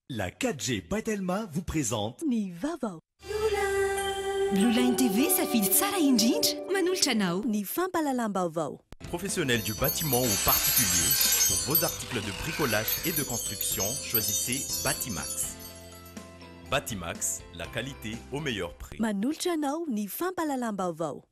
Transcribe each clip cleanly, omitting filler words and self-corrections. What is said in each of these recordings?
La 4G by Telma vous présente. Ny vaovao. Blue Line TV, safidy tsara indrindra, manolotra anao. Ny fampahalalam-baovao. Professionnels du bâtiment ou particulier, pour vos articles de bricolage et de construction, choisissez Batimax. Batimax, la qualité au meilleur prix. Manolotra anao ny fampahalalam-baovao.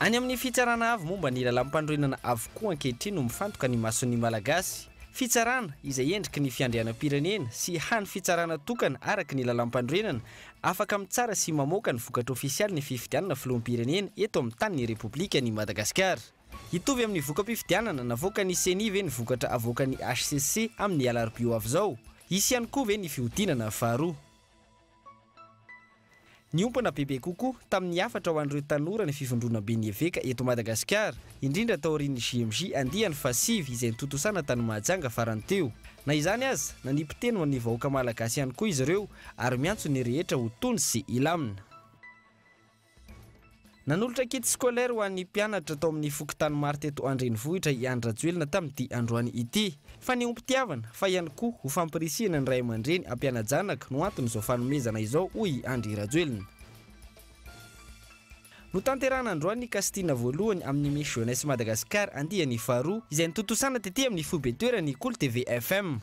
Any amin'ny Fitsarana Avo momba ny Lalàmpanorenana avokoa ankehitriny no mifantoka ny mason'ny Malagasy. Fitsarana izay endriky ny fiandrianam-pirenena sy hany fitsarana tokana araka ny lalàmpanorenana afaka mitsara sy mamoaka ny vokatra ofisialy ny fifidianana filoham-pirenena eto amin'ny tanin'ny Repoblikan'i Madagasikara. Hitovy amin'ny voka-pifidianana navoakan'ny Ceni ve ny vokatra avoakan'ny hcc amin'ny alarobia ho avy izao? Hisy ihany koa ve ny fihodinana faharoa? Niompana bebe kokoa tamin'ny hafatra ho an'ireo tanora ny fivondronamben'ny eveka eto Madagasikara, indrindra taorian'ny JMJ andiany fahasivy izay notontosana tany Mahajanga farany teo. Na izany aza, nanipy teny ho an'ny vahoaka malagasy ihany koa izy ireo ary miantso ny rehetra ho tony sy hilamina. Nanolotra kit scolaire ho an'ny mpianatra tao amin'ny fokontany maro teto an-drenivohitra i Andry Rajoelina tamin'ity androany ity. Fanehoam-pitiavana fa ihany koa ho fampirisihana ny ray aman-dreny hampiana-janaka no anton'izao fanomezana izao hoy i Andry Rajoelina. Notanterahana androany ny casting voalohany amin'ny Miss Jeunesse Madagascar andiany faharoa izay notontosana tety amin'ny foibe toeran'ny Kolo TV FM.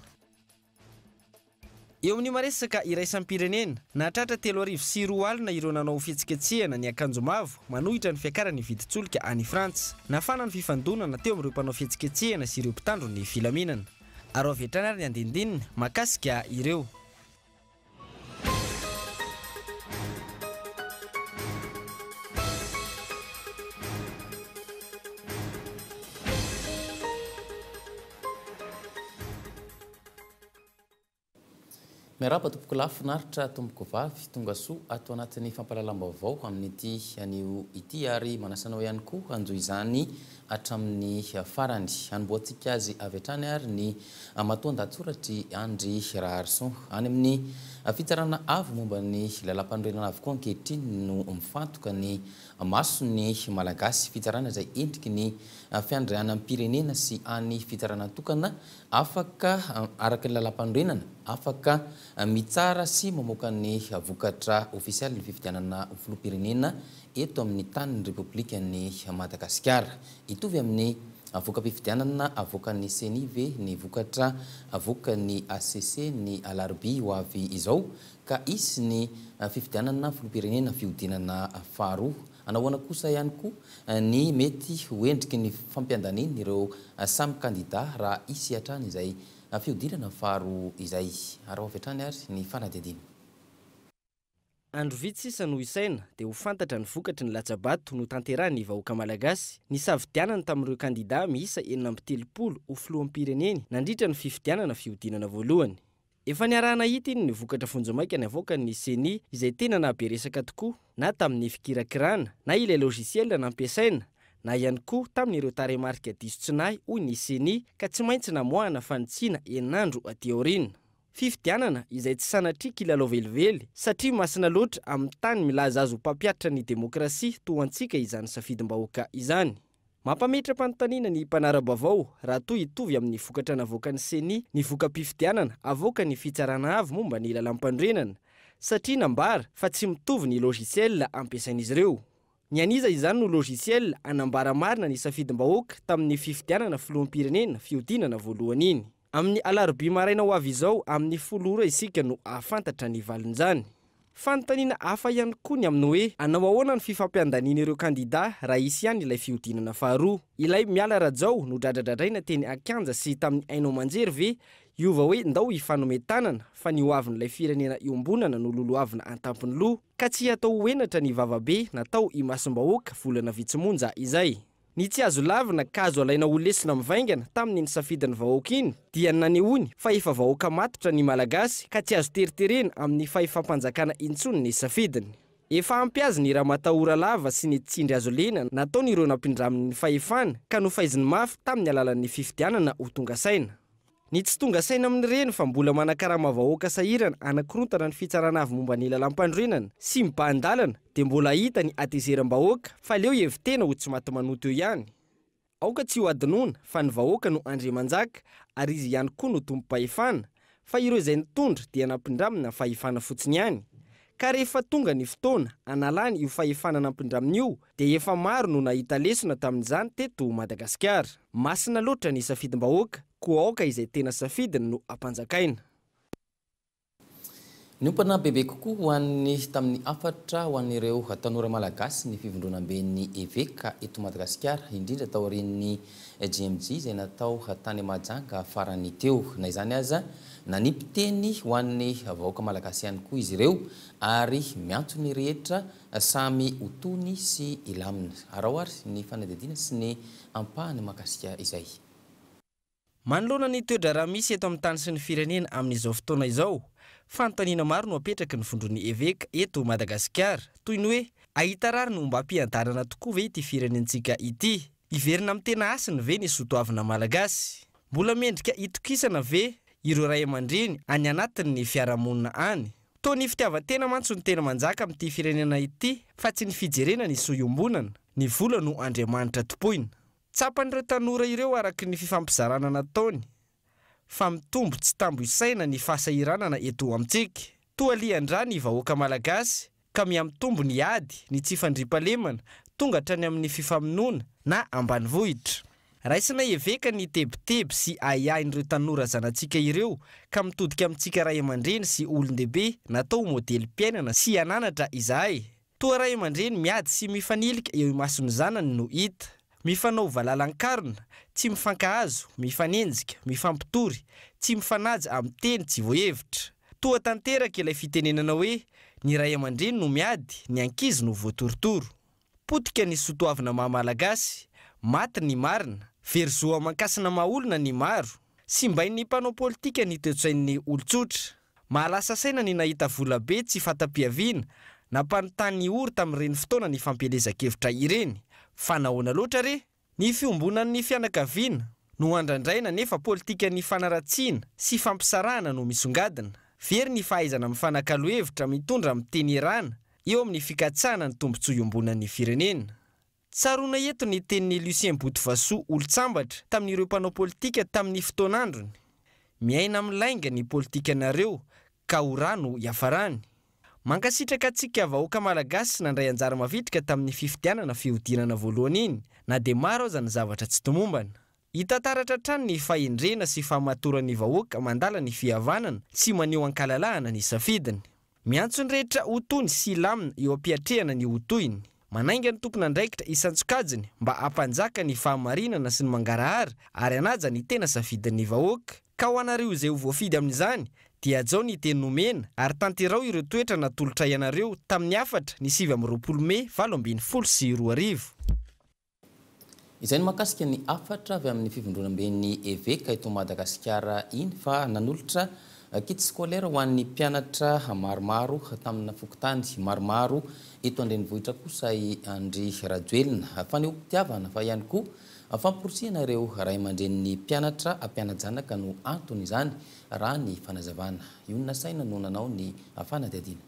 Eo amin'ny maresaka iraisam-pirenena, nahatratra 2003 ireo nanao fihetsiketsehana niakanjo mavo manohitra ny fiakaran'ny vidin-tsolika any Frantsa. Nafana ny fifandonana teo amin'ireo mpanao fihetsiketsehana sy ireo mpitandro ny filaminana. Araho avy hatrany ary ny andinindininy mahakasika ireo. Miarahaba tompokolahy finaritra tompokovavy tonga soa ato anatin'ny fampahalalam-baovao amin'ity anio ity ary manasa anao ihany koa hanjohy izany hatramin'ny farany. Hanombohantsika azy avy hatrany ary ny matoan-dahatsoratr'i Andry Raharison. Any amin'ny fitsarana avo momba ny lalàmpanorenana avokoa ankehitriny no mifantoka ny mason'ny Malagasy. Fitsarana izay endriky ny fiandrianam-pirenena sy any fitsarana tokana Afaka, araka ny lalàmpanorenana, afaka mitsara sy mamoaka ny vokatra ofisialy ny fifidianana ho filoham-pirenena eto amin'ny tanin'ny Repoblikan'i Madagasikara. Hitovy amin'ny voka-pifidianana avoakan'ny Ceni ve ny vokatra avoakan'ny hcc ny alarobia ho avy izao ka hisy ny fifidianana filoham-pirenena fihodinana faharoa? Anahoana kosa ihany koa ny mety ho endriky ny fampiandanian'ireo samy kandida raha hisy hatrany izay fihodinana faharoa izay. Araho avy hatrany ary ny fanadihadiana. Andro vitsy sisa no isaina dia ho fantatra ny vokatry ny latsa-bato notanterahin'ny vahoaka malagasy nisafidianany tamin'ireo kandida miisa 36 ho filoham-pireneny nandritra ny fifidianana fihodinana voalohany. Efa niaraha-nahita iny ny vokatra vonjimaika navoakan'ny Ceni izay tena nahabe resaka tokoa na tamin'ny fikirakirana na ilay logiciel nampiasaina na ihany koa tamin'ireo tarehimarika diso tsy nahy hoy ny Ceni ka tsy maintsy namoahana fanitsiana enin'andro aty aoriana. Fifidianana izay tsy sanatria kilalao velively satria masina loatra amin'ny tany milaza azy ho mpampihatra ny demokrasia toa antsika izany safidim-bahoaka izany. Mampametra-panontaniana ny mpanara-baovao raha toa hitovy amin'ny vokatra navoakan'ny Ceni ny voka-pifidianana avoakan'ny Fitsarana Avo momba ny Lalàmpanorenana satria nambara fa tsy mitovy ny logiciel ampiasain'izy ireo. Ny an'iza izany no logiciel hanambara marina ny safidim-bahoaka tamin'ny fifidianana filoham-pirenena fihodinana voalohany iny? Amin'ny alarobia maraina ho avy izao amin'ny folo ora isika no hahafantatra ny valin'izany. Fanontaniana hafa ihany koa ny amin'ny hoe hanao ahoana ny fifampiandanian'ireo kandida raha hisy ihany ilay fihodinana faharoa. Ilay Miala Rajao nodradradradraina teny an-kianja sy tamin'ny haino aman-jery ve hiova hoe ndao hifanome tanana fa ny hoavin'ilay firenena iombonana no lolohavina an-tampon'ny loha ka tsy hatao ho henatra ny vavabe natao imasom-bahoaka volana vitsy monja izay. Ny tsy azo lavina ka azo alaina ho lesona mivaingana tamin'iny safidin'ny vahoaka iny dia ny nanehoany fa efa vahoaka matotra ny Malagasy ka tsy azo teriterena amin'ny fahefam-panjakana intsony ny safidiny. Efa ampy azy ny ramatahora lava sy ny tsindry azo lena nataon'ireo nampindraminy ny fahefana ka nofaiziny mafy tamin'ny alalan'ny fifidianana ho tonga saina. Ny tsy tonga saina amin'ireny fa mbola manakarama vahoaka sahirana hanakorontana ny fitsarana avo momba ny lalàmpanorenana sy mibahan-dalana dia mbola hita ny hatezeram-bahoaka fa aleo hevitena ho tsy maty manota eo ihany. Aoka tsy ho adinoina fa ny vahoaka no andriamanjaka ary izy ihany koa no tompom-pahefana fa ireo izay nitondra dia nampindramina fahefana fotsiny ihany. Ka rehefa tonga ny fotoana hanalany io fahefana nampindraminy io dia efa maro no nahita lesona tamin'izany teto Madagasikara. Masina loatra ny safidim-bahoaka koa aoka izay tena safidiny no ampanjakaina. Niompana bebe kokoa ho an'ny tamin'ny hafatra ho an'ireo tanora malagasy ny fivondronamben'ny Eveka eto Madagasikara, indrindra taorian'ny JMJ izay natao tany Mahajanga farany teo. Na izany aza, nanipy teny ho an'ny vahoaka malagasy ihany koa izy ireo ary miantso ny rehetra samy ho tony sy hilamina. Araho ary ny fanadihadiana sy ny ampahany mahakasika izay. Manoloana ny toe-draharaha misy eto amin'ny tany sy ny firenena amin'izao fotoana izao, fanontaniana maro no apetraky ny vondron'ny eveka eto Madagasikara, toy ny hoe, hahita rariny ombam-piadanana tokoa ve ity firenentsika ity? Hiverina amin'ny tena hasiny ve ny soatoavina malagasy? Mbola mendrika hitokisana ve ireo ray aman-dreny any anatin'ny fiarahamonina any? Toa ny fitiavan-tena mantsy no tena manjaka amin'ity firenena ity fa tsy ny fijerena ny soa iombonana. Ny vola no andriamanitra tompoina. Tsapan'ireo tanora ireo araka ny fifampizarana nataony fa mitombo tsy tambo isaina ny fahasahiranana eto amintsika. Toa lian-drà ny vahoaka malagasy ka mihamitombo ny ady, ny tsy fandriampahalemana, tonga hatrany amin'ny fifamonoana na ambanivohitra. Raisina eveka ny tebiteby sy ahiahin'ireo tanora zanatsika ireo ka mitodika amintsika ray aman-dreny sy olon-dehibe natao ho modelim-piainana sy hananatra izahay. Toa ray aman-dreny miady sy mifanilika eo imason'ny zanany no hita. Mifanao valalan-karona, tsy mifankahazo, mifanenjika, mifampitory, tsy mifanaja amin'ny teny tsy voahevitra. Toa tanteraka ilay fitenenana hoe, ny ray aman-dreny no miady, ny ankizy no voatorotoro. Potika ny soatoavina maha Malagasy, maty ny marina, very zo aman-kasina maha olona ny maro. Simbain'ny mpanao politika ny toe-tsain'ny olon-tsotra. Mahalasa saina ny nahita vola be tsy fanta-piaviana nampanontany ory tamin'ireny fotoana nifampielezan-kevitra ireny. Fa nahoana loatra re? Ny fiombonan'ny fianakaviana no andrandraina nefa politikan'ny fanaratsiana sy fampisarahana no misongadina. Very ny fahaizana mifanakalo hevitra mitondra amin'ny teny ierana eo amin'ny fikatsahana ny tombontsoa iombonan'ny firenena. Tsaroana eto ny tenin'i Lucien Botovasoa olon-tsambatra tamin'ireo mpanao politika tamin'ny fotoan'androny. Miaina amin'ny lainga ny politikanareo ka ho rà no hiafarany. Mankasitraka antsika vahoaka malagasy nandray anjara mavitrika tamin'ny fifidianana fihodinana voalohany iny na dia maro aza ny zavatra tsy tomombana. Hita taratra hatrany ny fahendrena sy fahamatoran'ny vahoaka mandala ny fihavanana sy maneho ankalalahana ny safidiny. Miantso ny rehetra ho tony sy hilamina eo am-piatrehana ny ho tohiny. Manainga ny tompon'andraikitra isan-tsokajiny mba hampanjaka ny fahamarinana sy ny mangarahara ary hanaja ny tena safidin'ny vahoaka. Ka ho anareo izay ho voafidy amin'izany dia hajao ny teny nomena ary tanterao ireo toetra natolotray anareo tamin'ny hafatra ny 29 mey 2018. Izay no mahakasika ny hafatra avy amin'ny fivondronamben'ny Eveka eto Madagasikara iny fa nanolotra kit scolaire ho an'ny mpianatra maromaro tamina fokontany maromaro eto an-drenivohitra kosa i Andry Rajoelina. Fanehoam-pitiavana fa ihany koa famporisihana ireo ray aman-drenin'ny mpianatra mpiana-janaka no anton'izany raha ny fanazavana. Io no nasaina no nanao ny fanadihadiana.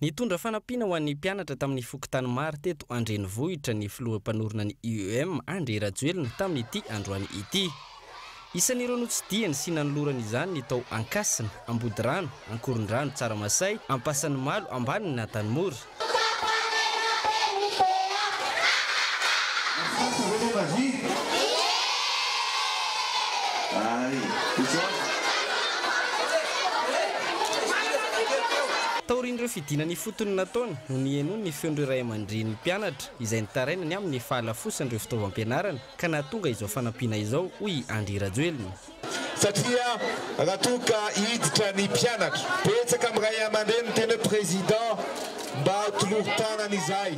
Nitondra fanampiana ho an'ny mpianatra tamin'ny fokontany maro teto an-drenivohitra ny filoha mpanorina ny IEM, Andry Rajoelina, tamin'ity androany ity. Isan'ireo notsidihany sy nanolorany izany ny tao Ankasina, Ambodirano, Ankorondrano, Tsaramasay, Ampasanimalo, Ambanina, Antanimora. Taorian'ireo fidinana ifotony nataony no nihenoany ny feon'ireo ray aman-drenin'ny mpianatra izay nitaraina ny amin'ny fahalafosan'ireo fitaovam-pianarana ka nahatonga izao fanampiana izao, hoy i Andry Rajoelina. Satria raha toa ka hiditra ny mpianatra, betsaka amin'ny ray aman-dreny miteny hoe président mba tolory tanana izahay,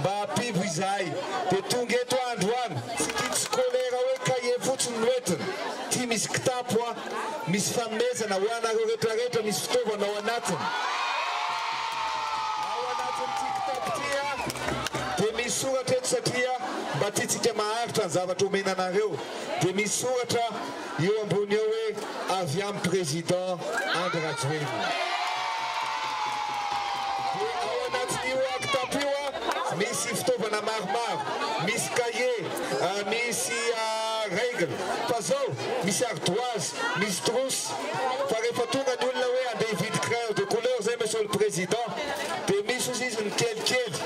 mba ampivo izahay, dia tonga eto aho androany, tsy kit scolaire hoe cahier fotsiny no entina, ity misy kitapo a, misy fanomezana ho anareo rehetra rehetra, misy fitaovana ao anatiny. Ao anatin'ity kitapo ity a, dia misy soratra eto satria mba tiantsika maharitra ny zavatra omena anareo, dia misy soratra. eo ambony eo hoe avy amin'ny président Andry Rajoelina. Dia ao anatin'io kitapo io misy fitaovana maromaro, misy cahier, misy règle, fa zao misy ardoise, misy trousse, fa rehefa tonga ny olona hoe andeha hividy crayon de couleur zay monsieur le président, dia misy ozy izy ny kelikely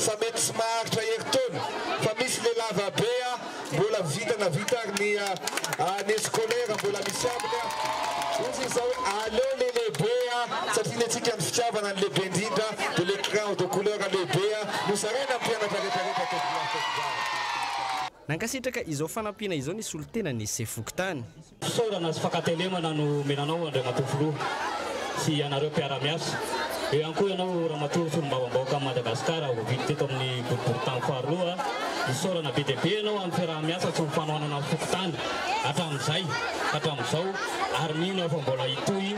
fa mety tsy maharitra herintaona, fa misy le lava be mbola vita na vita ary ny année scolaire mbola misy ambiny. Ozy izy zao hoe aleo le lehibe satria ny antsika ny fitiavana ny lehibe indrindra, dia le crayon de couleur lehibe no zaraina mpianatra rehetrarehetra teto. Nankasitraka izao fanampiana izao ny solontena ny sefo fokontany. Fisaorana sy fankatelemana no omenanao Andriamatoa Filoha sy ianareo mpiara-miasa. Eo ihany koa ianao Ramatoa solombavambahoaka Madagasikara voavidy teto amin'ny boriborintany faharoa. Isaorana be dia be ianao amin'ny fiaraha-miasa sy ny fanohanana ny fokontany hatramin'izay hatramin'izao, ary mino aho fa mbola hitohy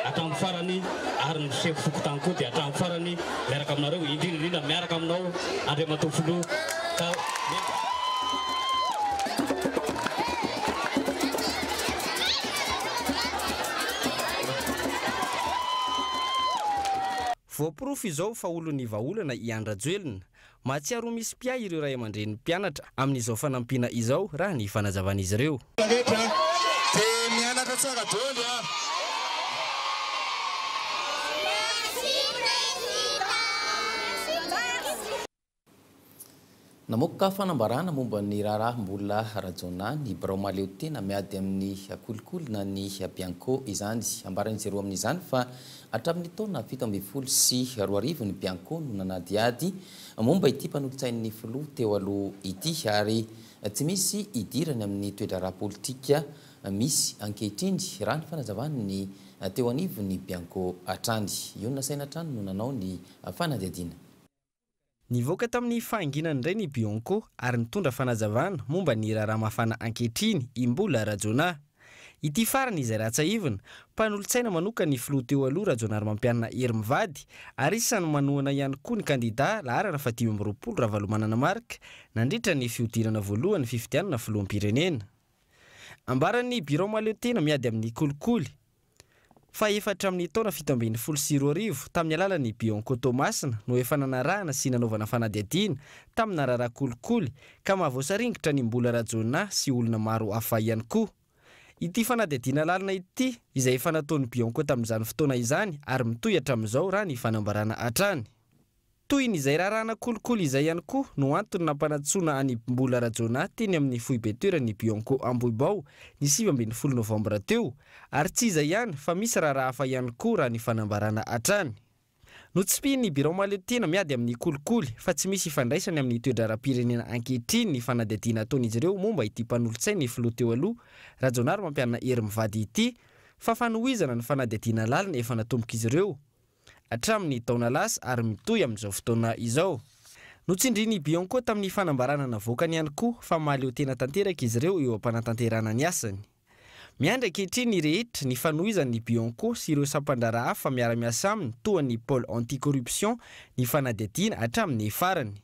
hatramin'ny farany, ary ny sefo fokontany koa dia hatramin'ny farany miaraka aminareo, indrindra indrindra miaraka aminao Andriamatoa Filoha. Ka Voaporofo izao fa olon'ny vahaolana i Andry Rajoelina. Mahatsiaro misy mpiahy ireo ray aman-drenin'ny mpianatra amin'izao fanampiana izao raha ny fanazavan'izy ireo. Rehetra dia mianatra tsara daholo. Namoaka fanambarana momba ny raharaha Mbola Rajaonah ny birao mahaleo tena miady amin'ny kolikoly na ny Bianco izany. Ambaran'izy ireo amin'izany fa hatramin'ny taona 2017 ny Bianco no nanadihady momba ity mpanolotsain'ny filoha teo aloha ity, ary tsy misy idirany amin'ny toe-draharaha politika misy ankehitriny raha ny fanazavany teo anivon'ny Bianco hatrany. Io nasaina hatrany no nanao ny fanadihadiana. Nivoaka tamin'ny fahanginany indray ny Bianco ary nitondra fanazavana momba ny raharaha mafana ankehitriny i Mbola Rajaonah. Ity farany izay raha tsiahivina, mpanolotsaina manokana ny filoha teo aloha Rajaonarimampianina Hery mivady, ary isan'ny manohana ihany koa ny kandida laharana faha-25 Ravalomanana Marc nandritra ny fihodinana voalohany fifidianana filoham-pirenena. Ambaran'ny birao mahaleo tena miady amin'ny kolikoly fa efa hatramin'ny taona 2017 tamin'ny alalan'ny Bianco Toamasina no efa nanarahana sy nanaovana fanadihadiana tamina raharaha kolikoly ka mahavoasaringotra ny Mbola Rajaonah sy olona maro hafa ihany koa. Ity fanadihadiana lalina ity izay efa nataon'ny Bianco tamin'izany fotoana izany ary mitohy hatramin'izao raha ny fanambarana hatrany. Toy ny izay raharahana kolikoly izay ihany koa no antony nampanantsoina an'i Mbola Rajaonah teny amin'ny foibe toeran'ny Bianco Ambohibao ny 19 novambra teo, ary tsy izay ihany fa misy raharaha hafa ihany koa raha ny fanambarana hatrany. Notsipihin'ny birao mahaleo tena miady amin'ny kolikoly fa tsy misy ifandraisany amin'ny toe-draharaham-pirenena ankehitriny ny fanadihadiana ataon'izy ireo momba ity mpanolotsain'ny filoha teo aloha Rajaonarimampianina Hery mivady ity, fa fanohizana ny fanadihadiana lalina efa natombok'izy ireo hatramin'ny taona lasa ary mitohy amin'izao fotoana izao. Notsindrin'ny Bianco tamin'ny fanambarana navoakany ihany koa fa mahaleo tena tanteraka izy ireo eo am-panatanterahana ny asany. Miandry ankehitriny ny rehetra ny fanohizan'ny Bianco sy ireo sampan-draharaha hafa miara-miasa aminy toa ny pôle anticorruption ny fanadihadiana hatramin'ny farany.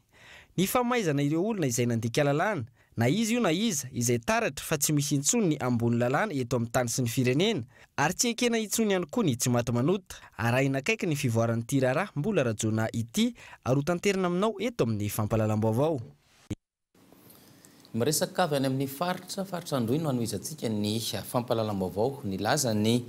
Ny famaizana ireo olona izay nandika lalàna, na iza io na iza, izay taratra fa tsy misy intsony ny ambony lalàna eto amin'ny tany sy ny firenena, ary tsy ekena intsony ihany koa ny tsy maty manota. Arahina akaiky ny fivoaran'ity raharaha Mbola Rajaonah ity ary ho tanterina aminao eto amin'ny fampahalalam-baovao. Miresaka avy any amin'ny faritra Androy no hanohizantsika ny fampahalalam-baovao. Nilaza ny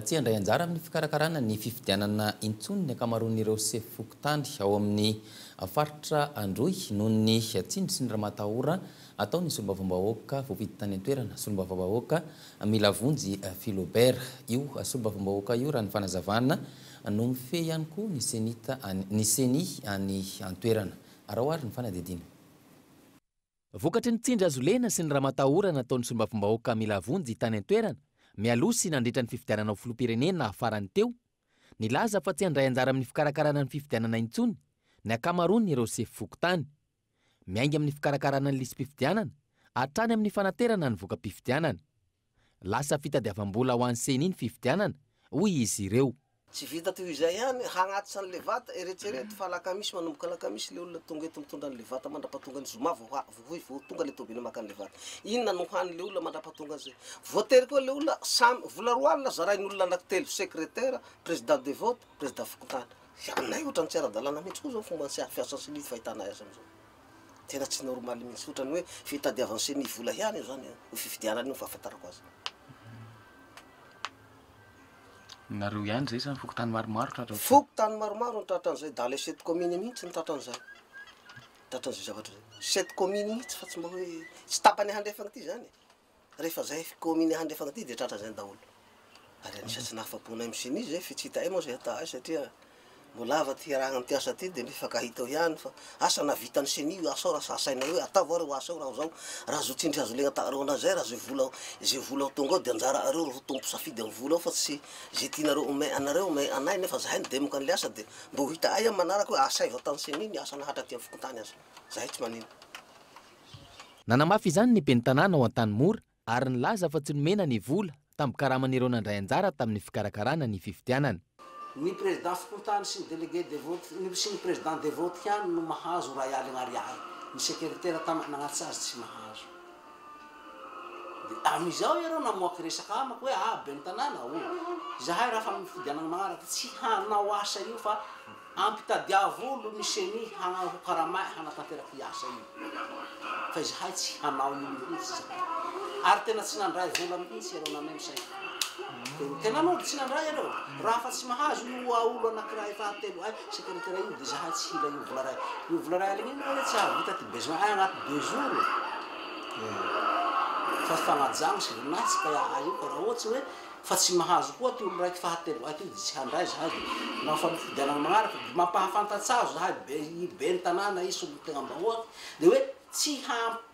tsy handray anjara amin'ny fikarakarana ny fifidianana intsony ny ankamaroan'ireo sefo fokontany ao amin'ny faritra Androy noho ny tsindry sy ny ramatahora ataon'ny solombavambahoaka voafidy tany an-toerana, solombavambahoaka Milavonjy Philobert. Io solombavambahoaka io raha ny fanazavana no mifehy ihany koa ny CENI ny CENI any an-toerana. Araho ary ny fanadihadiana. Vokatry ny tsindry azo lena sy ny ramatahora nataon'ny solombavambahoaka Milavonjy tany an-toerana mialoha sy nandritra ny fifidianana ho filoham-pirenena farany teo, nilaza fa tsy handray anjara amin'ny fikarakarana ny fifidianana intsony ny ankamaroan'ireo sefo fokontany. Miainga amin'ny fikarakarana ny lisi-pifidianana hatrany amin'ny fanaterana ny voka-pifidianana. Lasa fitadiavam-bola ho an'ny CENI ny fifidianana, hoy izy ireo. Tsy vita toy izay ihany, hagnatitra an'le vata, eretrereto fa alakamisy, manomboka alakamisy le olona tonga eto mitondra an'le vata mandrapatonga ny zoma vao ha, vao vao tonga le tôbily maka an'le vata. Inona no hanin'le olona mandrapatonga an'izay? Voatery koa le olona samy, vola 20 000 zarain'olona anankitelo, secrétaire, président de vote, président fokontany. Anay ohatran'ny tsy ara-dalàna mihitsy koa zao fomba fiasan'ny CENI fahitanay azy am'izao. Tena tsy normal mihitsy, ohatran'ny hoe fitadiavan'ny CENI vola ihany io zany, io fifidianana io fahafantarako azy. Nareo ihany zay sa fokontany maromaro tratra? Fokontany maromaro no tratran'izay, dans les 7 communes mihitsy no tratran'izay. Tratran'izay zavatra zay. 7 communes mihitsy fa tsy mba hoe tsy tapany handrefana ity zany. Rehefa zay commune handrefana ity dia tratran'izay daholo. Ary anisan'ny tsy nahafa-ponay amin'ny CENI zay, fa tsy hita moa zay atao azy satria mbola lava ty raha amin'ity asa ty dia mifankahita eo ihany fa asa na vitan'ny CENI io asa ao raha asainay hoe ataovy areo asa io raha zao, raha zo tsindry hazo lena tahareo anazy zay, raha zay vola zay vola ho tonga ao dia anjara areo ro tompo safidy amin'ny vola ao fa tsy zay tianareo ome anareo ome anay nefa zahay no demoka an'le asa dia mbo ho hita ay amin'ny manaraka hoe asaivo ataon'ny CENI ny asa nahatra aty amin'ny fokontany aza, zahay tsy manino. Nanamafy izany ny ben'ny tanàna ao Antanimora ary nilaza fa tsy nomena ny vola tamin'ny karaman'ireo nandray anjara tamin'ny fikarakarana ny fifidianana. Ny président fokontany sy ny délégué de vote sy ny président de vote ihany no mahazo 1 000 ariary. Ny secrétaire tam nagnatitra azy tsy mahazo. De amizao iareo namoaky resaka amako hoe ah ben'ny tanàna o, zahay raha fa mifidianana magnaraka tsy hanao asa io fa ampitadiavo olo ny CENI hanao karamay hanatanteraky asa io. Fa izahay tsy hanao io mihitsy zahay. Ary tena tsy nandray vola mihitsy iareo nameno say. Tena nody tsy nandray iareo. Raha fa tsy mahazo io olo anankiray fahatelo ay secrétaire io dia zahay tsy hila io vola ray. Io vola 1 000 iny hoe tsy hahavita ty besoin ay anaty 2 jours. Fa fanajana sy voninahitsy ka io ka raha ohatsy hoe fa tsy mahazo koa ty olo raiky fahatelo ay ty dia tsy handray zahay. Na fa mifidianana magnaraka dia mampahafantatsa azy zahay be ben'ny tanàna izy solontenam-bahoaka dia hoe tsy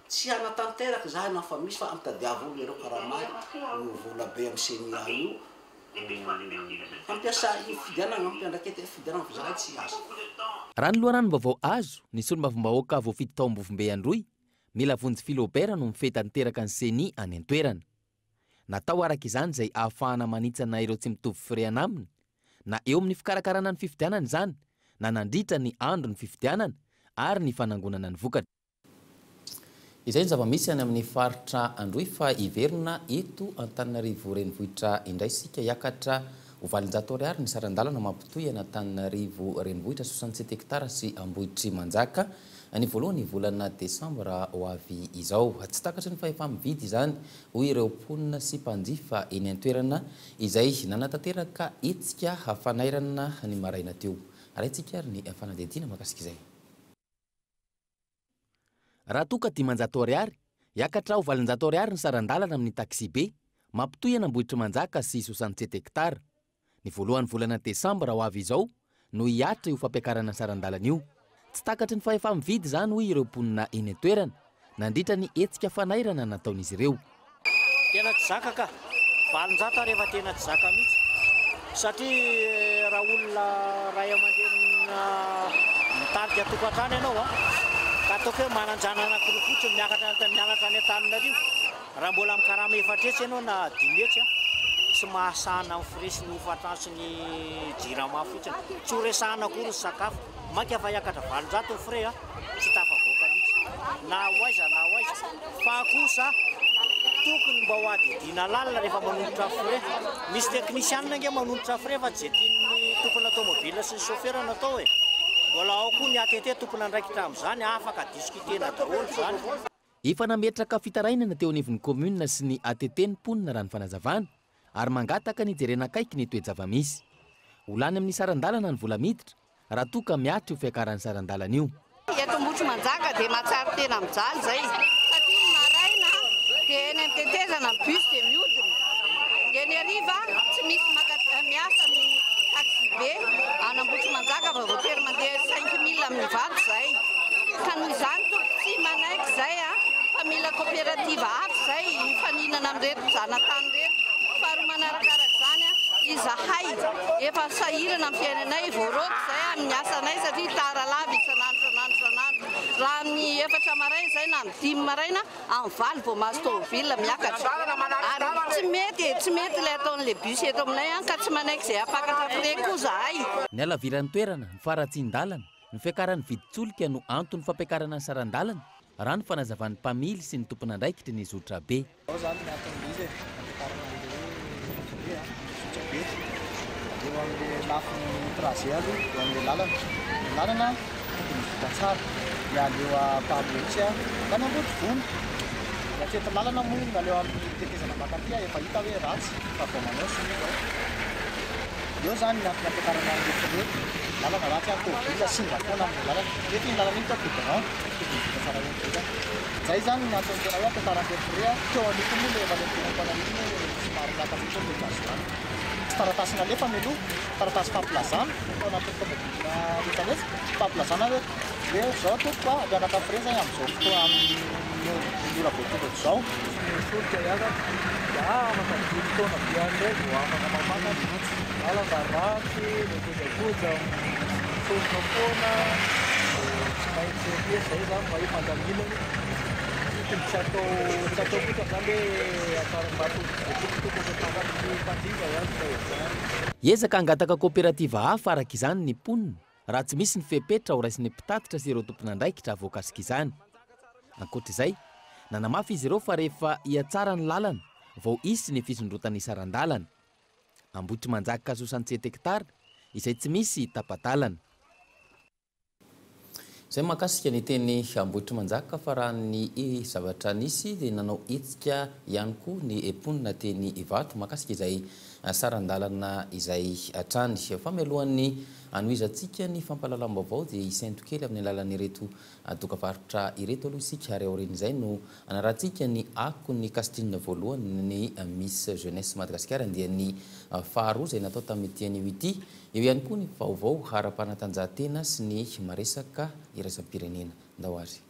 tsy hanatanteraka zahay na fa misy fa ampitadiavo olo iareo karamay io vola be amin'ny CENI io hampiasa io fifidianana hampiandrakety fifidianana fa zahay tsy asa. Raha ny loharanom-baovao azo, ny solombavambahoaka voafidy tao Ambovombe Androy, Mila Vonjy Philobert no mifehy tanteraka ny CENI any an-toerana. Natao araka izany izay ahafahana manitsana ireo tsy mitovy firehana aminy, na eo amin'ny fikarakarana ny fifidianana izany, na nandritra ny andro ny fifidianana ary ny fanangonana ny vokatra. Izay ny zava-misy any amin'ny faritra Androy fa hiverina eto Antananarivo renivohitra indray isika. Hiakatra ho 800 ariary ny saran-dalana mampitohy an'Antananarivo renivohitra 67 hectares sy Ambohitrimanjaka ny voalohany volana desambra ho avy izao. Tsy takatry ny fahefa-mividy izany hoy ireo mponina sy mpanjifa eny an-toerana izay nanatanteraka hetsika fanairana ny maraina teo. Arahintsika ary ny fanadihadiana mahakasika izay. Raha toa ka 500 ariary, hiakatra ho 800 ariary ny saran-dalana amin'ny taxi be mampitohy an'Ambohitrimanjaka sy 67 hectares. Ny voalohany volana desambra ho avy izao no hihatra io fampiakarana saran-dalana io. Tsy takatry ny fahefa-mividy izany hoy ireo mponina eny an-toerana nandritra ny hetsika fanairana nataon'izy ireo. Tena tsy zaka ka, 800 rehefa tena tsy zaka mihitsy. Satria raha olona ray aman-drenina mitarika tokantrano ianao a, ka ataoko hoe manan-janana anankiroa fotsiny miakatra mianatra any Antananarivo, raha mbola mikarama 400 ianao na 500 a, tsy mahasahana amin'ny frais sy ny hofan-trano sy ny jirama fotsiny. Tsy ho resahana akory ny sakafo. Mainka fa hiakatra 800 ny frais a, tsy tafavoaka mihitsy. Na ho aiza na ho aiza. Fa kosa tokony mba ho adidina lalina rehefa manolotra frais. Misy teknisianina ange manolotra frais fa tsy zay tian'ny tompona tomobile sy ny chauffeur natao e. Mbola ao koa ny ATT tompon'andraikitra amin'izany, afaka discutena daholo izany. Efa nametraka fitarainana teo anivon'ny commune sy ny ATT ny mponina raha ny fanazavana ary mangataka ny jerena akaiky ny toe-java-misy. Ho lany amin'ny saran-dalana ny vola miditra raha toa ka miatry io fiakaran'ny saran-dalana io. Eto Ambohitrimanjaka dia mahatsiaro tena mijaly zay. Satria ny maraina dia eny amin'ny tetezana ny bus dia miodina. Dia ny hariva tsy misy miasa ny taxi be any Ambohitrimanjaka fa voatery mandeha 5000 amin'ny vato zay. Ka noho izany tompoko tsy manaiky zay a, fa mila coopérative hafa zay hifaninana amin'ireto zanatany ireto. Faharoa manarakaraka izany a, izahay efa sahirana amin'ny fiainanay, voaroaka zay amin'ny asanay satria tara lava isan'andro isan'andro isan'andro. Raha amin'ny 4 maraina izay na amin'ny 5 maraina, amin'ny 8 vao mahazo tomobile miakatra. Ary tsy mety e, tsy mety ilay ataon'ilay bus eto aminay an, ka tsy manaiky izay hampakatra frais koa izahay. Ny halaviran'ny toerana, ny faharatsian-dalana, ny fiakaran'ny vidin-tsolika no anton'ny fampiakarana ny saran-dalana, raha ny fanazavan'ny mpamily sy ny tompon'andraikitry ny zotra be. Izao izany ny anton'ilay izy e, fampiakarana an'ilay hoe zotra be an, zotra be, eo amin'ilay lafiny trajet aloha, eo amin'ilay lalana, ny lalana tokony vita tsara, dia aleo Amparihy mihitsy an, mankany Ambodivona, ny hatreto lalana moa iny aleo amin'ny tetezana mankaty an, efa hita hoe ratsy fa vao manao soa izao, eo izany ny antony ampiakarana an'ilay frais, lalana ratsy an, tômôbila simba foana amin'ilay lalana, nefa iny lalana iny tao goudron, tokony vita tsara ihany koa izany. Zay zany ny antony tena hoe ampiakaran'ireo frais a, teo aloha koa moa le efa le mikorontana iny hoe somary miakatra kely le gasoil. Tsy taratasy nalefa mialoha, taratasy fampilazana tao anatin'ny tomobile rehetra rehetra, fampilazana hoe hoe zao tompoko a, hampiakatra frais zay amin'izao fotoana amin'ny ora voatondro eto izao. Tsy misolotra hiakatra dia afaka dimy taona be any indray vao afaka mampakatra, lalana ratsy, ny kojakoja misolotra foana. Tsy maintsy hoe zay zany mba hoe fandaminana tokony tsy atao tsy atao fotsiny zany hoe atao mba tokotokony takatry ny mpanjifa zany zay zany. Hiezaka hangataka koperativa hafa araka izany ny mponina raha tsy misy ny fepetra horaisin'ny mpitatitra sy ireo tompon'andraikitra voakasika izany. Ankoatra izay, nanamafy izy ireo fa rehefa hihatsara ny lalana vao hisy ny fisondrotan'ny saran-dalana. Ambohitrimanjaka 67 hectares izay tsy misy tapa-dalana. Izay mahakasika ny teny Ambohitrimanjaka fa raha ny zavatra nisy dia nanao hetsika ihany koa ny mponina teny Ivato mahakasika izay saran-dalana izay hatrany. Fa mialohan'ny hanohizantsika ny fampahalalam-baovao dia hisento kely amin'ny alalan'ireto dokavarotra ireto aloha isika ary aorian'izay no hanarahantsika ny akon'ny casting voalohany ny Miss Jeunesse Madagasikara andiany faharoa izay natao tamin'ity anio ity. Eo ihany koa ny vaovao ara-panatanjahantena sy ny maresaka iraisam-pirenena. Ndao ary.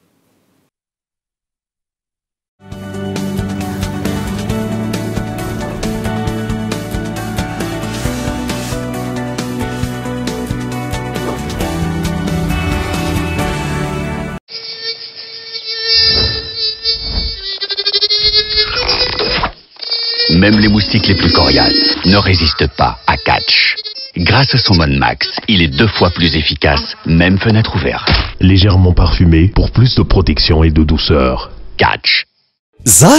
Même les moustiques les plus coriaces ne résistent pas à Catch. Grâce à son Mode Max, il est 2 fois plus efficace, même fenêtre ouverte. Légèrement parfumé pour plus de protection et de douceur. Catch. Za,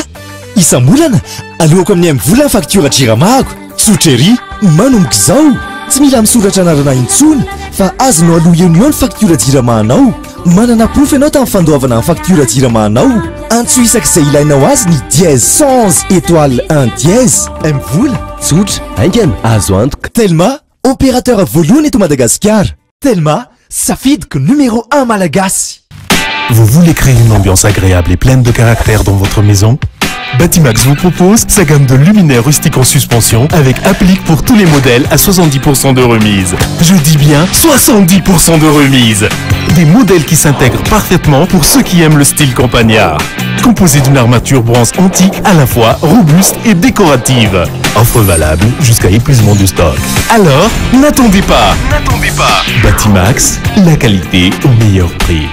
isam-bolana, aloako amin'ny MVola ny facture Jiramako. Tsotra ery, manomboka izao. Tsy mila misoratra anarana intsony fa azonao aloha eo no eo ny facture Jirama-anao. Manana porofo ianao tamin'ny fandoavana ny facture Jirama-anao. Antso isak'izay ilainao azy ny dièse 111 étoile 1 dièse. MVola, tsotra, haingana, azo antoka. Telma, opérateur voalohany eto Madagasikara. Telma, safidiko numéro 1 malagasy. Vous voulez créer une ambiance agréable et pleine de caractère dans votre maison? Batimax vous propose sa gamme de luminaires rustiques en suspension avec applique pour tous les modèles à 70% de remise. Je dis bien 70% de remise. Des modèles qui s'intègrent parfaitement pour ceux qui aiment le style campagnard. Composé d'une armature bronze antique à la fois robuste et décorative. Offre valable jusqu'à épuisement du stock. Alors, n'attendez pas. N'attendez pas. Batimax, la qualité au meilleur prix.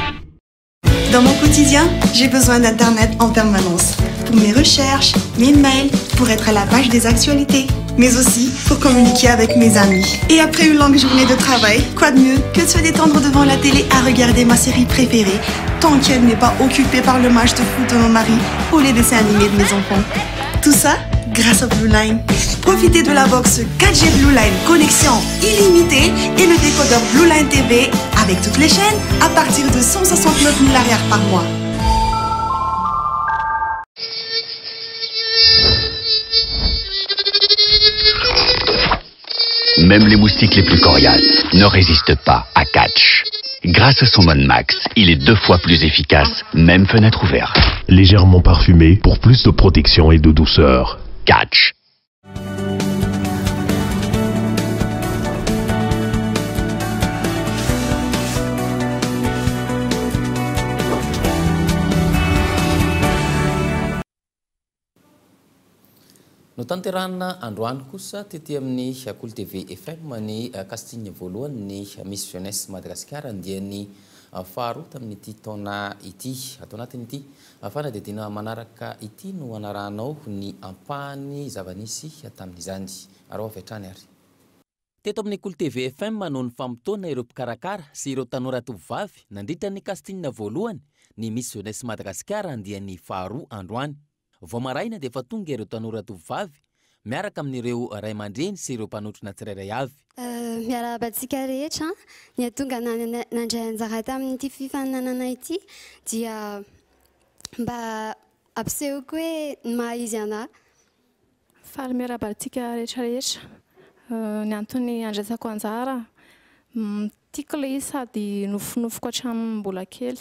Dans mon quotidien, j'ai besoin d'Internet en permanence. Pour mes recherches, mes mails, pour être à la page des actualités, mais aussi pour communiquer avec mes amis. Et après une longue journée de travail, quoi de mieux que de se détendre devant la télé à regarder ma série préférée, tant qu'elle n'est pas occupée par le match de foot de mon mari ou les dessins animés de mes enfants. Tout ça grâce au Blue Line. Profitez de la box 4G Blue Line connexion illimitée et le décodeur Blue Line TV avec toutes les chaînes à partir de 169 000 arrières par mois. Même les moustiques les plus coriaces ne résistent pas à Catch. Grâce à son Mode Max, il est 2 fois plus efficace, même fenêtre ouverte. Légèrement parfumé pour plus de protection et de douceur. Catch. Notanterahina androany kosa tety amin'ny Kolo TV FM ny casting voalohany ny Miss Jeunesse Madagasikara andiany faharoa tamin'ity taona ity. Ato anatin'ity fanadihadiana manaraka ity no anarahanao ny ampahany zava-nisy tamin'izany. Araho avy hatrany ary. Teto amin'ny Kolo TV FM no nifamotoana ireo mpikarakara sy ireo tanora tovovavy nandritra ny casting voalohany ny Miss Jeunesse Madagasikara andiany faharoa androany. Vao maraina dia efa tonga ireo tanora tovovavy miaraka amin'ireo ray aman-dreny sy ireo mpanotrona tsirairay avy. Miarahaba antsika rehetra. Ny hahatonga nandray anjara tamin'ity fifaninanana ity dia mba hampisehoko hoe ny maha izy anahy. Faly miarahaba antsika rehetra rehetra. Ny antony andraisako anjara, tiako ilay izy sady nofinofiko hatramin'ny mbola kely.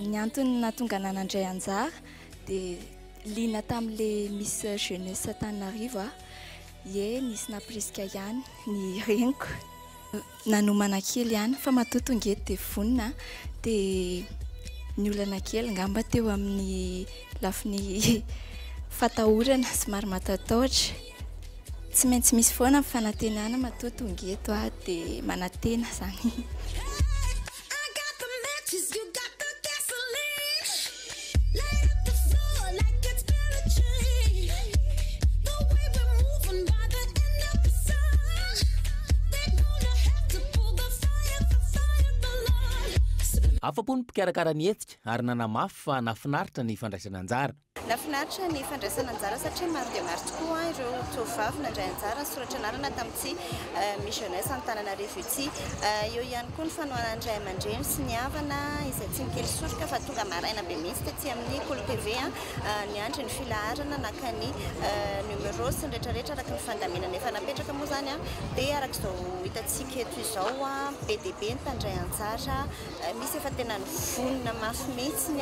Ny antony nahatonga anah nandray anjara dia liana tamin'ilay Miss Jeunesse Antananarivo aho. Ie, nisy nampirisika ihany ny reniko. Nanomana kely ihany fa matoa tonga eto dia vonona dia ny olana kely angamba teo amin'ny lafiny fatahorana somary matatahotra. Tsy maintsy misy foana ny fanantenana matoa tonga eto aho dia manantena izany. Afa-po ny mpikarakara ny hetsika ary nanamafy fa nahafinaritra ny fandraisana anjara. Nahafinaritra ny fandraisana anjara satria maro dia maro tokoa ireo tovovavy nandray anjara nisoratra anarana tamin'ity Miss Jeunesse Antananarivo ity. Eo ihany koa ny fanohanan'ny ray aman-dreny sy ny havana izay tsy nikely soroka fa tonga maraina be mihitsy tety amin'ny Kolo TV niandry ny filaharana naka ny numéro sy ny rehetrarehetra araka ny fandaminana efa napetraka moa izany dia araka izao hitantsika eto izao be dia be ny mpandray anjara misy efa tena nivonona mafy mihitsy.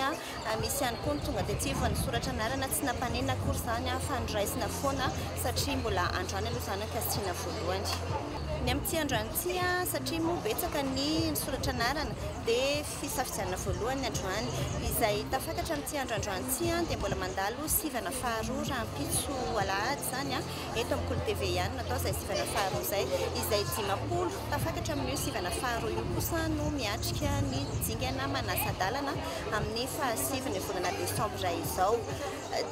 Misy ihany koa ny tonga tety vao nisoratra anarana, tsy nampanenina akory izany fa noraisina foana satria mbola androany aloha izany ny casting voalohany. Ny amin'ity androany ity satria moa betsaka ny nisoratra anarana dia fisafidianana voalohany ny androany. Izay tafakatra amin'ity andro androany ity dia mbola mandalo sivana faharoa rahampitso alahady izany eto amin'ny Kolo TV ihany no atao izay sivana faharoa izay. Izay 50 tafakatra amin'io sivana faharoa io kosa no miatrika ny dingana manasa-dalana amin'ny fahasivy ny volana desambra izao.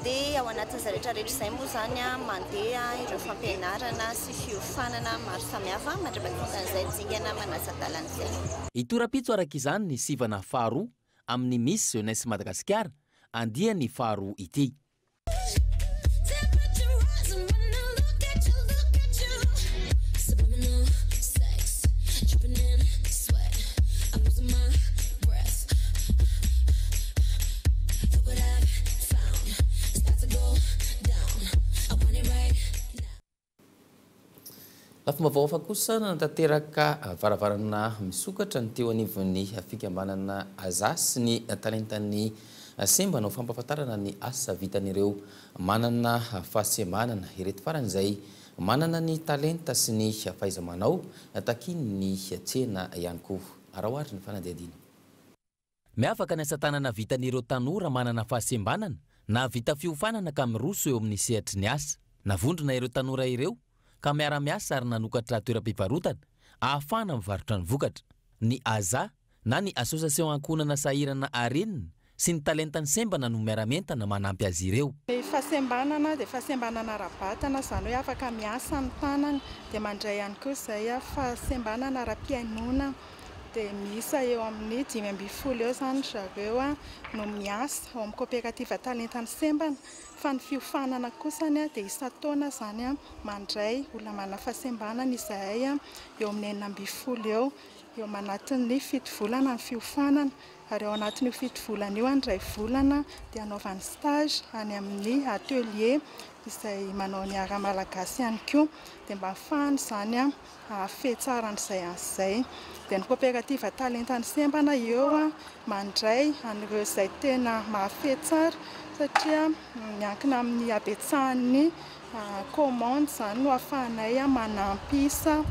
Dia ao anatin'izay rehetra rehetra izay moa izany mandeha ireo fampianarana sy fiofanana maro samihafa mandra-pahatongan'izay dingana manasa-dalana izay. Hitora-pitso araka izany ny sivana faharoa amin'ny Miss Jeunesse Madagasikara andiany faharoa ity. Lafim-baovao hafa kosa, nanatanteraka varavarana misokatra ny teo anivon'ny fikambanana Aza sy ny talentan'ny sembana ho fampahafantarana ny asa vitan'ireo manana fahasembanana. Ireto farany izay manana ny talenta sy ny fahaiza-manao takian'ny tsena ihany koa. Araho ary ny fanadihadiana. Miavaka ny asa tanana vitan'ireo tanora manana fahasembanana nahavita fiofanana ka miroso eo amin'ny sehatry ny asa. Navondrona ireo tanora ireo ka miara-miasa ary nanokatra toeram-pivarotana ahafahana mivarotra ny vokatra. Ny ASA na ny Association Ankohonana Sahirana Arenina sy ny talentan'ny sembana no miara-mientana manampy azy ireo. Ny fahasembanana dia fahasembanana ara-batana, izany hoe afaka miasa ny tanana, dia mandray ihany koa izay fahasembanana ara-pihainoana. Dia miisa eo amin'ny 15 eo izany ry zareo no miasa ao amin'ny kaoperativa Talentan'ny Sembana. Fa ny fiofanana kosany dia isan-taona izany mandray olona manana fahasembanana izahay eo amin'ny 16 eo. Eo anatin'ny fito volana ny fiofanana ary ao anatin'io fito volana io, iray volana dia anaovany stage any amin'ny atelier izay manao ny art malagasy ihany koa. Dia mba ahafahany izany hahafehy tsara an'izay asa izay. Dia ny kaoperativa Talentan'ny Sembana eo mandray an'ireo izay tena mahafehy tsara satria miankina amin'ny habetsahan'ny commande izany no ahafahanay manampy isa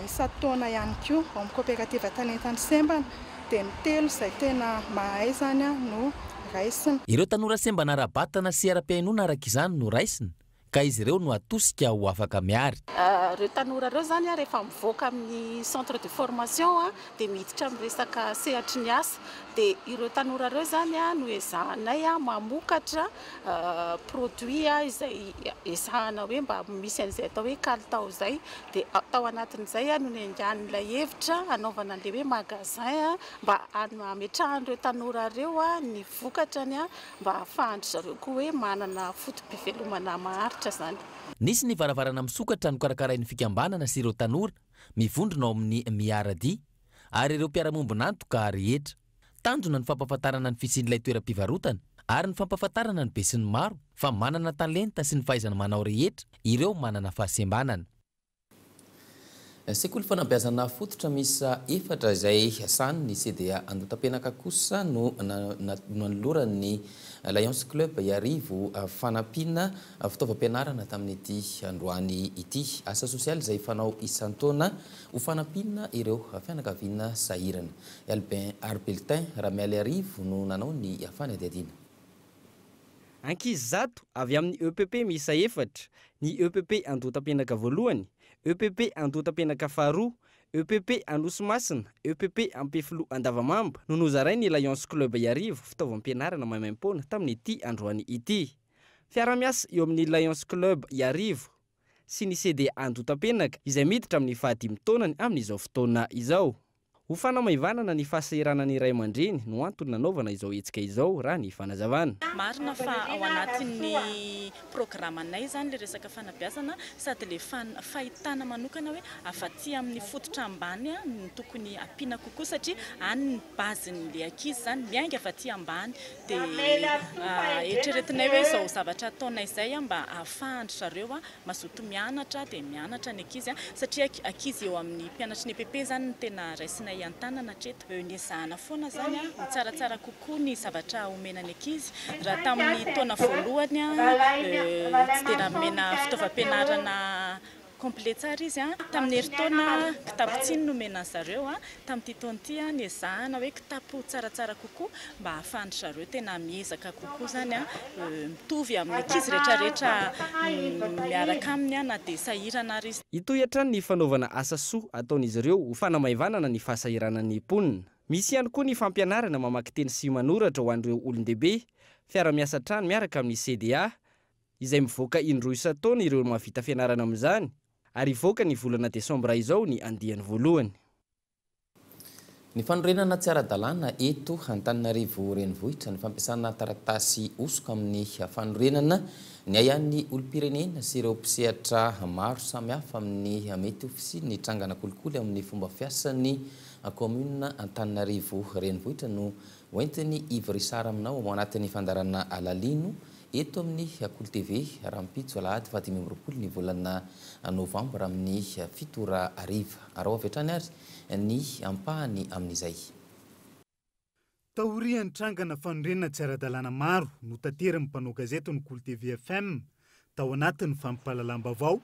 isan-taona ihany koa ao amin'ny kaoperativa Talentan'ny Sembana. Dia ny telo izay tena mahay izany no raisina. Ireo tanora sembana ara-batana sy ara-pihainoana araka izany no raisina ka izy ireo no atosika ho afaka miary. Ireo tanora ireo izany rehefa mivoaka amin'ny centre de formation dia miditra amin'ny resaka sehatry ny asa. Dia ireo tanora ireo izany no ezahanay mamokatra produit izay ezahana hoe mba misy an'izay atao hoe kalitao izay. Dia tao anatin'izay no niaingan'ilay hevitra hanaovana an'ilay hoe magasin mba hametrahan'ireo tanora ireo ny vokatrany mba hahafahan-dry zareo koa hoe manana foto-pivelomana maharitra izany. Nisy ny varavarana misokatra nokarakarain'ny fikambanana sy ireo tanora mivondrona ao amin'ny Miaradia ary ireo mpiara-miombon'antoka rehetra. Tanjona ny fampahafantarana ny fisian'ilay toeram-pivarotana ary ny fampahafantarana ny besinimaro fa manana talenta sy ny fahaizana manao rehetra ireo manana fahasembanana. Sekoly fanabeazana fototra miisa efatra izay sahanin'ny CDA Andohatapenaka kosa no nanoloran'ny Lions Club Iarivo fanampiana fitaovam-pianarana tamin'ity androany ity. Asa sosialy izay fanao isan-taona ho fanampiana ireo fianakaviana sahirana. Albin Arbeltin Ramialiarivo no nanao ny fanadihadiana. Ankizy 100 avy amin'ny EPP miisa efatra, ny EPP Andohatapenaka voalohany, EPP Andohatapenaka faharoa, EPP Anosimasina, EPP Ampefiloha Andavamamba no nozarain'ny Lions Club Iarivo fitaovam-pianarana maimaimpoana tamin'ity androany ity. Fiarahamiasa eo amin'ny Lions Club Iarivo sy ny CDA Andohatapenaka izay miditra amin'ny fahadimy taonany amin'izao fotoana izao. Ho fanamaivanana ny fahasahiranan'ny ray aman-dreny no antony nanaovana izao hetsika izao raha ny fanazavana. Marina fa ao anatin'ny programanay izany ilay resaka fanabeazana sady ilay fahitana manokana hoe avy aty amin'ny fototra ambany no tokony ampiana kokoa satria any ny base-n'ilay ankizy izany miainga avy aty ambany dia eritreretinay hoe izao zavatra ataonay izay mba ahafahan-dry zareo mazoto mianatra dia mianatra ny ankizy satria ankizy eo amin'ny mpianatry ny EPP izany no tena raisinay an-tanana hatreto. Niezahana foana izany ho tsaratsara kokoa ny zavatra omena ny ankizy. Raha tamin'ny taona voalohany tsy dia nomena fitaovam-pianarana complet tsara izy. Tamin'ny herintaona kitapo tsiny nomena an'i zareo. Tamin'ity taona ity niezahana hoe kitapo tsaratsara kokoa mba ahafahan-dry zareo tena miezaka kokoa izany mitovy amin'ny ankizy rehetrarehetra miaraka aminy na dia sahirana ary izy. Hitohy hatrany ny fanaovana asa soa ataon'izy ireo ho fanamaivanana ny fahasahiranan'ny mponina. Misy ihany koa ny fampianarana mamaky teny sy manoratra ho an'ireo olon-dehibe. Fiara-miasa hatrany miaraka amin'ny CDA izay mivoaka indroa isan-taona ireo mahavita fianarana amin'izany ary hivoaka ny volana desambra izao ny andiany voalohany. Ny fanorenana tsy ara-dalàna eto Antananarivo renivohitra, ny fampiasana taratasy hosoka amin'ny fanorenana, ny ahiahin'ny olom-pirenena sy ireo mpisehatra maro samihafa amin'ny mety ho fisian'ny trangana kolikoly amin'ny fomba fiasan'ny kaominina Antananarivo renivohitra no hoentin'i Yves Richard aminao ao anatin'ny fandaharana Alalino eto amin'ny Kolo TV rahampitso alahady faha-25 ny volana novambra amin'ny 7 ora hariva. Araho avy hatrany ary ny ampahany amin'izay. Taorian'ny trangana fanorenana tsy ara-dalàna maro notaterin'ny mpanao gazety ny Kolo TV FM tao anatin'ny fampahalalam-baovao,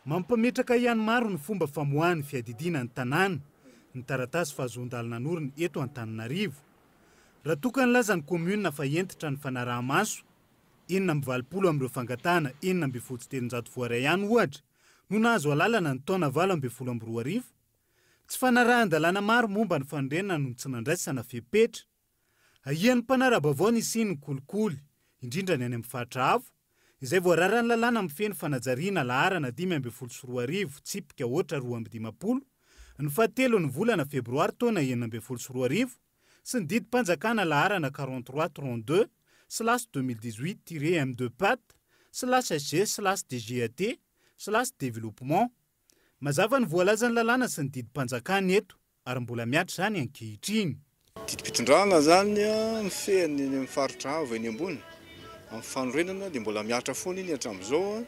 mampametraka ihany maro ny fomba famoahan'ny fiadidiana ny tanàna ny taratasy fahazoan-dalana hanorina eto Antananarivo. Raha toa ka nilaza ny kaominina fa hentitra ny fanaraha-maso, 86 amin'ireo fangatahana 316 voaray ihany ohatra no nahazo alalana ny taona 2018, tsy fanarahan-dalàna maro momba ny fanorenana no tsy nandraisana fepetra. Ahian'ny mpanara-baovao ny hisian'ny kolikoly, indrindra ny any amin'ny faritra avo, izay voararan'ny lalàna mifehy ny fanajariana laharana 2015 tsipika ohatra 52 ny fahatelon'ny volana febroary taona 2016 sy ny didim-panjakana laharana 43 32 slash 2018 tiret M2 pat slash SG slash DGAT slash développement. Mazava ny voalazan'ny lalàna sy ny didim-panjakana eto ary mbola mihatra izany ankehitriny. Didim-pitondrana izany mifehy ny eny amin'ny faritra avo eny ambony amin'ny fanorenana dia mbola mihatra foana iny hatramin'izao.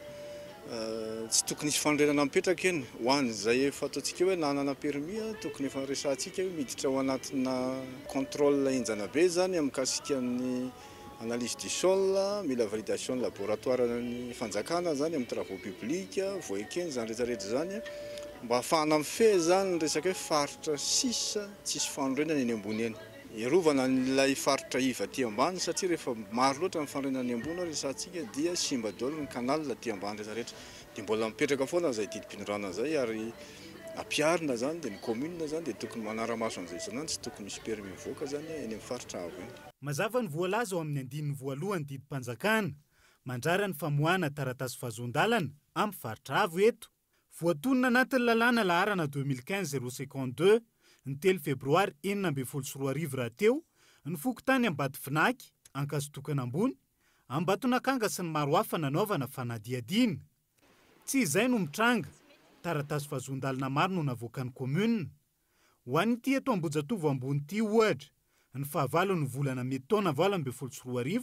Tsy tokony hisy fanorenana mipetraka eny ho an'izay efa ataontsika hoe nanana permis, tokony efa resahantsika hoe miditra ao anatina contrôle henjana be izany mikasika ny analyse du sol, mila validation laboratoire ny fanjakana izany amin'ny travaux publics, voaekeny izany rehetrarehetra izany mba hahafahana mifehy izany ny resaka hoe faritra sisa tsisy fanorenana eny ambony eny. Hiarovana an'ilay faritra iva aty ambany satria rehefa maro loatra ny fanorenana any ambony ao resahantsika dia simba daholo ny canal aty ambany rehetra rehetra. Dia mbola mipetraka foana izay didim-pitondrana izay ary ampiharina izany dia ny commune izany dia tokony manara-maso an'izay isan'andro, tsy tokony misy permis mivoaka izany eny amin'ny faritra avo eny. Mazava ny voalaza ao amin'ny andininy voalohany didim-panjakana mandrara ny famoahana taratasy fahazoan-dalana amin'ny faritra avo eto. Voatonona anatin'ny lalàna laharana 2015 052, ny telo febroary 2016 rahateo, ny fokontany Ambatovinaky, Ankazotokana Ambony, Ambatonakanga sy ny maro hafa nanaovana fanadihadiana. Tsy izay no mitranga, taratasy fahazoan-dalana maro no navoakan'ny commune. Ho an'ity eto Ambohijatovo Ambony ity ohatra, ny fahavalon'ny volana mey taona 2018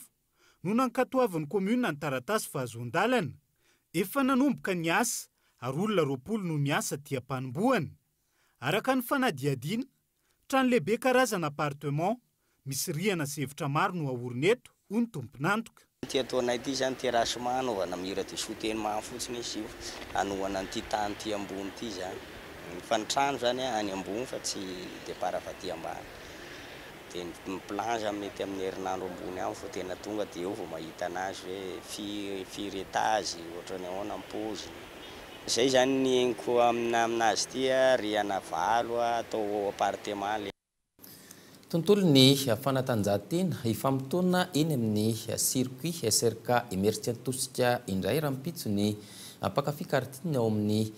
no nankatoavin'ny commune ny taratasy fahazoan-dalana. Efa nanomboka ny asa ary olona 20 no miasa aty am-panombohana. Araka ny fanadihadiana, trano lehibe karazana appartement, misy rihana sy efitra maro no aorina eto, hoy ny tompon'antoka. Ity ataonay ity izany terrassement anaovana mur de soutènement fotsiny izy io, hanohana an'ity tany ity ambony ity izany. Fa ny trano izany any ambony fa tsy départ avy aty ambany. Dia ny plan zany mety amin'ny herinandro ambony any vao tena tonga dia eo vao mahita anazy hoe firy firy étage, ohatran'ny ahoana ny paoziny. Zay zany ny henoko aminazy ity a, rihana valo atao appartement le. Tontolon'ny fanatanjahantena, hifamotoana eny amin'ny circuit SRK Imerintsiatosika indray rahampitso ny mpankafy karting ao amin'ny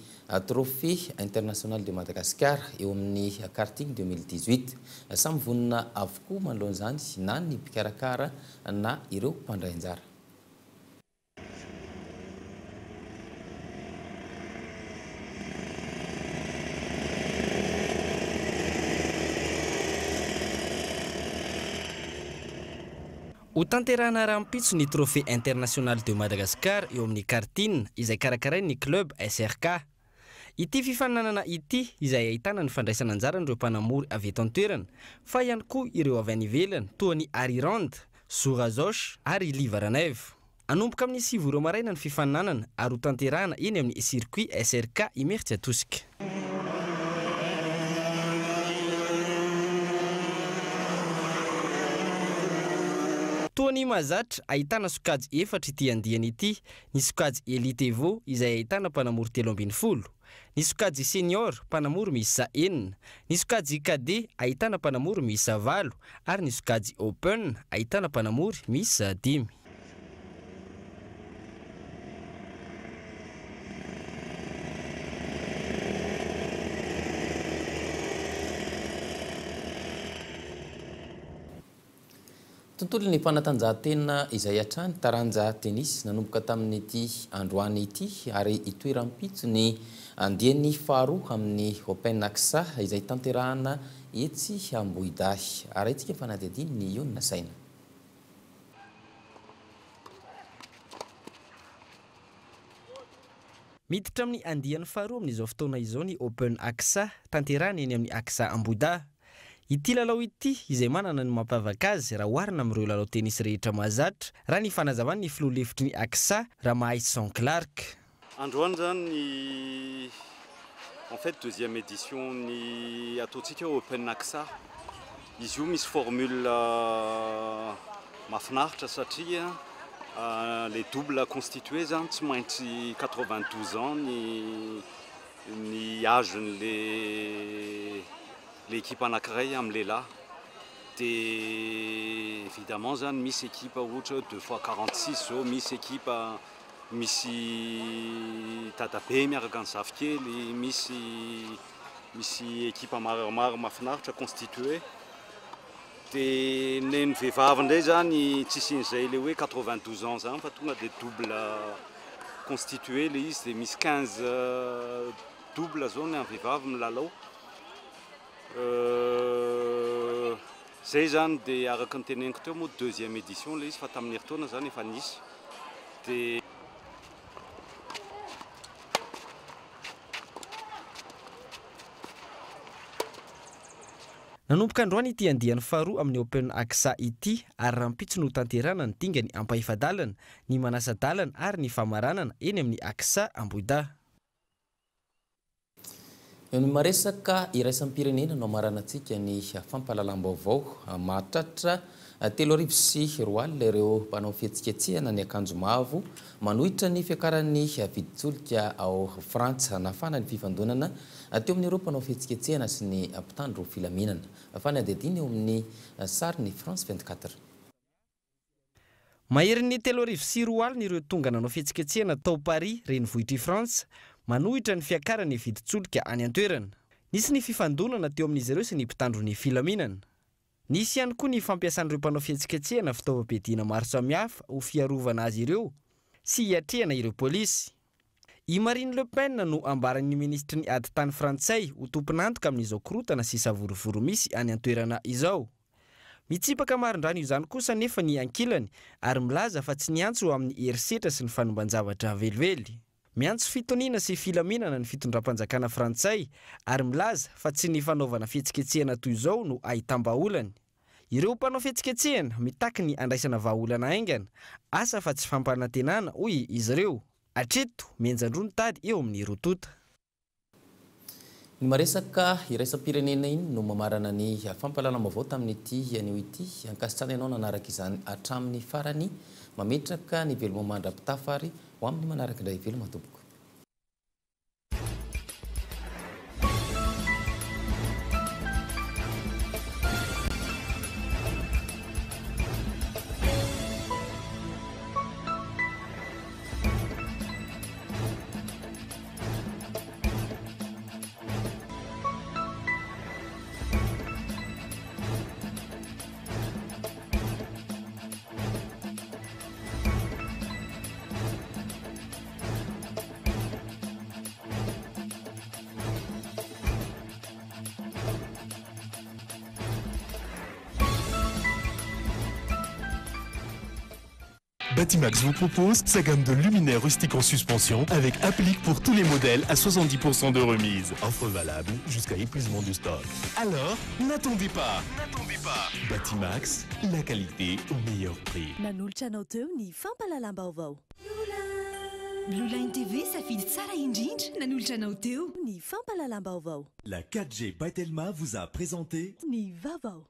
Trophée International de Madagascar eo amin'ny karting 2018. Samy vonona avokoa manoloana izany na ny mpikarakara na ireo mpandray anjara. Hotanterahina rahampitso ny Trophée International de Madagascar eo amin'ny karting izay karakarain'ny club SRK. Ity fifaninanana ity izay ahitana ny fandraisana anjaran'ireo mpanamory avy eto an-toerana fa ihany koa ireo avy any ivelany toa ny Arirand, Zora Zosh ary Liva Ranaivo. Hanomboka amin'ny 9 ora maraina ny fifaninanana ary hotanterahina eny amin'ny circuit SRK Imerintsiatosika. Toa ny mahazatra, ahitana sokajy efatra ity andiany ity, ny sokajy Elite Evo izay ahitana mpanamory 13, ny sokajy Senior mpanamory miisa enina, ny sokajy Cadet ahitana mpanamory miisa valo ary ny sokajy Open ahitana mpanamory miisa dimy. Tontolon'ny fanatanjahantena izay hatrany taranja tenisy nanomboka tamin'ity androany ity ary hitohy rahampitso ny andiany faharoa amin'ny Open AXA izay tanterahana etsy Ambohidahy. Arahintsika ny fanadihadian'ny Ionona Saina. Miditra amin'ny andiany faharoa amin'izao fotoana izao ny Open AXA tanterahana eny amin'ny AXA Ambohidahy. Ity lalao ity izay manana ny mampiavaka azy raha oharina amin'ireo lalao tenisy rehetra mahazatra, raha ny fanazavan'ny filoha lefitry ny AXA, Ramahaison Clark. Androany zany ny en fait deuxième édition ny ataontsika hoe Open AXA. Izy io misy formule mahafinaritra satria les doubles constitués zany tsy maintsy 92 ans ny ny âge-n'le le équipe anankiray amin'ny lehilahy. Dia évidemment zany misy équipe ohatra hoe deux fois 46 zao, misy équipe misy dadabe miaraka ny zafikely, misy misy équipe maromaro mahafinaritra constitué. Dia ny ny vehivavy indray zany tsisy an'izay le hoe 92 ans zany fa tonga dia double constitué le izy, dia misy 15 double zao ny an'ny vehivavy milalao. Zay zany dia araka ny teneniko teo moa deuxième édition le izy fa tamin'ny herintaona zany efa nisy. Dia Nanomboka androany ity andiany faharoa amin'ny Open AXA ity ary rahampitso no hotanterahana ny dingany ampahefa-dalana, ny manasa-dalana ary ny famaranana eny amin'ny AXA Ambohidahy. Eo amin'ny maresaka iraisam-pirenena no amaranantsika ny fampahalalam-baovao. Mahatratra 2003 ireo mpanao fihetsiketsehana niakanjo mavo manohitra ny fiakaran'ny vidin-tsolika ao Frantsa. Nafana ny fifandonana teo amin'ireo mpanao fihetsiketsehana sy ny mpitandro filaminana. Fanadihadiana eo amin'ny sarin'ny France 24. Maherin'ny 2003 ireo tonga nanao fihetsiketsehana tao Paris, renivohitr'i Frantsa, manohitra ny fiakaran'ny vidin-tsolika any an-toerana. Nisy ny fifandonana teo amin'izy ireo sy ny mpitandro ny filaminana. Nisy ihany koa ny fampiasan'ireo mpanao fihetsiketsehana fitaovam-piadiana maro samihafa ho fiarovana azy ireo sy hiatrehana ireo polisy. I Marine Le Pen no ambaran'ny minisitry ny ady tany frantsay ho tompon'antoka amin'izao korontana sy savorovoro misy any an-toerana izao. Mitsipaka marindrano izany kosa anefa ny ankilany ary milaza fa tsy niantso ho amin'ny herisetra sy ny fanomban-javatra velively. Miantso fitoniana sy filaminana ny fitondram-panjakana frantsay ary milaza fa tsy ny fanaovana fihetsiketsehana toy izao no ahitam-bahaolana. Ireo mpanao fihetsiketsehana mitaky ny handraisana vahaolana haingana, asa fa tsy fampanantenana, hoy izy ireo. Hatreto, mihenjan-droa ny tady eo amin'ny roa tonta. Ny maresaka iraisam-pirenena iny no mamarana ny fampahalalam-baovao tamin'ity anio ity. Ankasitrahana ianao nanaraka izany hatramin'ny farany. Mametraka ny veloma mandra-pitafa ary ho amin'ny manaraka indray. Veloma tompoko. Batimax vous propose sa gamme de luminaires rustiques en suspension avec applique pour tous les modèles à 70% de remise. Offre valable jusqu'à épuisement du stock. Alors, n'attendez pas. N'attendez pas. Batimax, la qualité au meilleur prix. Nanolotra anao teo ny fampahalalam-baovao. Blue Line TV safidy tsara indrindra. Nanolotra anao teo ny fampahalalam-baovao. La 4G by Telma vous a présenté ny vaovao.